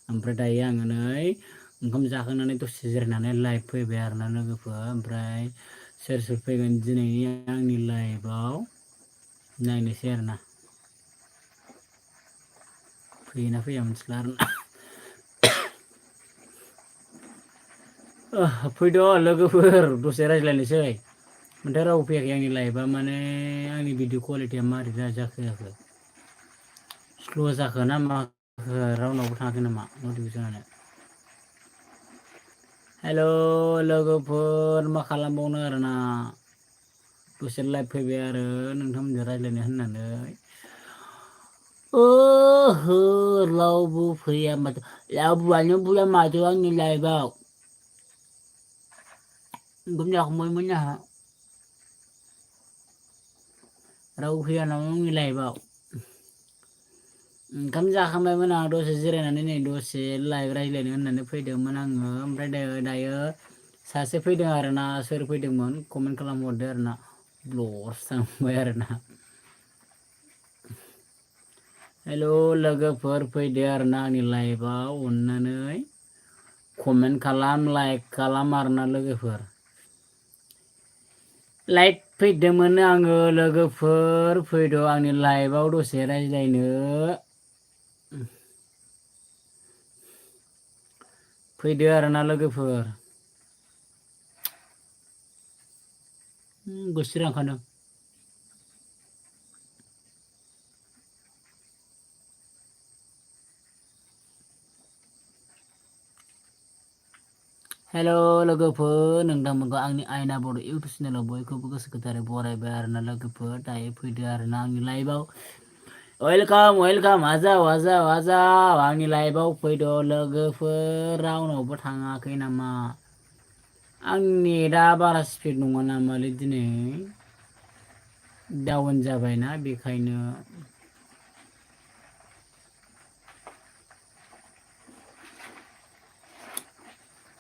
ओमफ्राय दायो आङो नै ओंखाम जाखांनानै दसे जिरायनानै लाइभ फैबाय आरोना लोगोफोर ओमफ्राय सोर सोर फैगोन दिनैनि आंनि लाइभआव नायनोसै आरोना फैयोना फैया मिथिला आरोना फैद' लोगोफोर दसे रायज्लायनोसै ओमफ्राय रावबो फैयाखै आंनि लाइभआ माने आंनि भिडिअ कुवालिटिया मारै जाखो स्ल' जाखो ना मा रावनावबो थाङाखै नामा नटिफिकेसनानो हेल' लोगोफोर मा खालामबावनो आरोना दसे लाइभ फैबाय आरो नोंथांमोनजों रायज्लायनो होननानै ओहो रावबो फैया माथो रावबोआनो फैया माथो आंनि लाइभआव ओंखाम जाखांबायमोन जोंहा रावबो फैया नामा आंनि लाइभआव ओंखाम जाखांबायमोन आं दसे जिरायनानै नै दसे लाइभ रायज्लायनो होननानै फैदोंमोन आङो ओमफ्राय दायो सासे फैदों आरोना सोर फैदोंमोन कमेन्ट खालामहरदो आरोना ब्ल'सो थांबाय आरोना हेल' लोगोफोर फैदो आरोना आंनि लाइभआव अननानै कमेन्ट खालाम लाइक खालाम आरोना लोगोफोर लाइभ फैदोंमोन आङो लोगोफोर फैद' आंनि लाइभआव दसे रायज्लायनो फैदो आरोना लोगोफोर गोसो रांखादों हेल' लोगोफोर नोंथांमोनखौ आंनि आयना बड' इउटुब चेनेलाव बयखौबो गोसो गोथारै बरायबाय आरोना लोगोफोर दायो फैदो आरोना आंनि लाइभआव वेलकाम आजाव आंनि लाइभआव फैद' लोगोफोर रावनावबो थाङाखै नामा आंनि नेटआ बारा स्पिड नङा नामालै दिनै डाउन जाबायना बेखायनो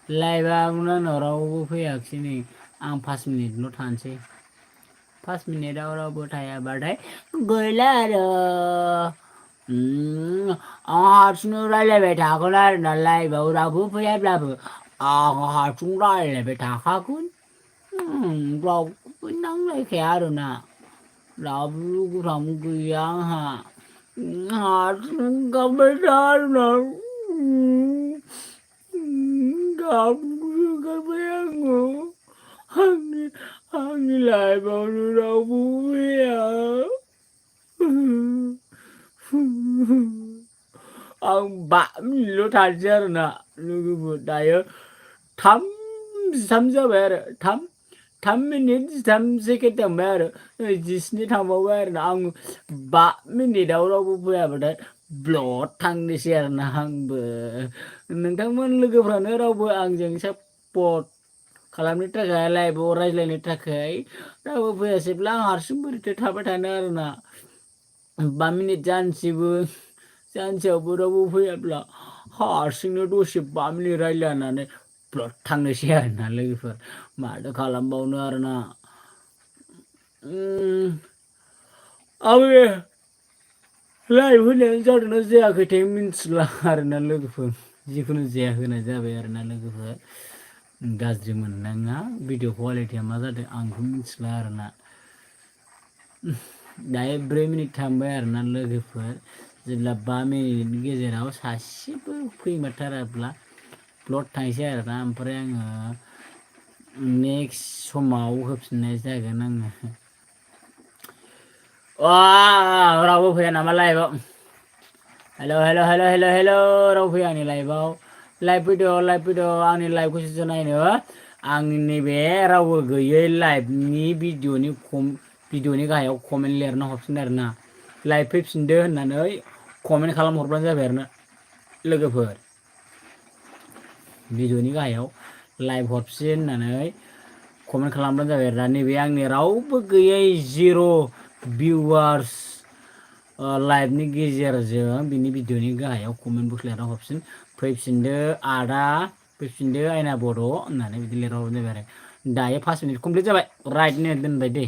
लाइभआवनो आंनाव रावबो फैयाखिसै नै आं 5 मिनिटल' थानोसै 5 मिनिटआव रावबो थायाबाथाय गैला आरो आं हारसिंनो रायज्लायबाय थागोन आरोना लाइभआव रावबो फैयाब्लाबो आं हारसिं रायज्लायबाय थाखागोन रावबो नांलायखाया आरोना रावबो लोगोफ्राबो गैया आंहा हारसिं गाबबाय था आरोना गाबनो ओंखारबाय आङो आंनि लाइफआवनो रावबो फैया आं 5 मिनिटल' थानोसै आरोना लोगोफोर दायो 3:13 जाबाय आरो 3 मिनिट 13 सेकेन्ड थांबाय आरो 17 थांबावबाय आरोना आं 5 मिनिटआव रावबो फैयाबाथाय ब्लड थांनोसै आरोना आंबो नोंथांमोन लोगोफ्रानो रावबो आंजों सापर्ट खालामनो थाखाय लाइभआव रायज्लायनो थाखाय रावबो फैयासैब्ला आं हारसिं बोरैथो थाबाय थानो आरोना 5 मिनिट जानोसैयावबो रावबो फैयाब्ला हारसिंनो दसे 5 मिनिट रायज्लायनानै ब्लड थांनोसै आरोना लोगोफोर माथो खालामबावनो आरोना आङो लाइभ होनायानो जादोंना जायाखैथाय मिन्थिला आरोना लोगोफोर जिखुनु जाया होनाय जाबाय आरोना लोगोफोर गाज्रि मोननाङा भिडिअ कुवालिटिया मा जादों आंखौ मिथिला आरोना दायो 4 मिनिट थांबाय आरोना लोगोफोर जेब्ला 5 मिनिटनि गेजेराव सासेबो फैमारथाराब्ला ब्लड थांसै आरोना ओमफ्राय आङो नेक्स्ट समाव होफिननाय जागोन आङो रावबो फैया नामा लाइभआव हेल' रावबो फैया आंनि लाइभआव लाइभ फैद' आंनि लाइभखौसो नायनो आंनि नैबे रावबो गैयै लाइभनि भिडिअनि गाहायाव कमेन्ट लिरना हरफिन आरोना लाइभ फैफिनदो होननानै कमेन्ट खालामहरबानो जाबाय आरोना लोगोफोर भिडिअनि गाहायाव लाइभ हरफिन होननानै कमेन्ट खालामबानो जाबाय आरोना नैबे आंनि रावबो गैयै 0 भिउवार्स लाइभनि गेजेरजों बिनि भिडिअनि गाहायाव कमेन्ट बक्स लिरना हरफिन फैफिनदो आदा फैफिनदो आयना बड' होननानै बिदि लिरना हरबानो जाबाय आरो दायो 5 मिनिट कमप्लिट जाबाय राइट नो दोनबाय दे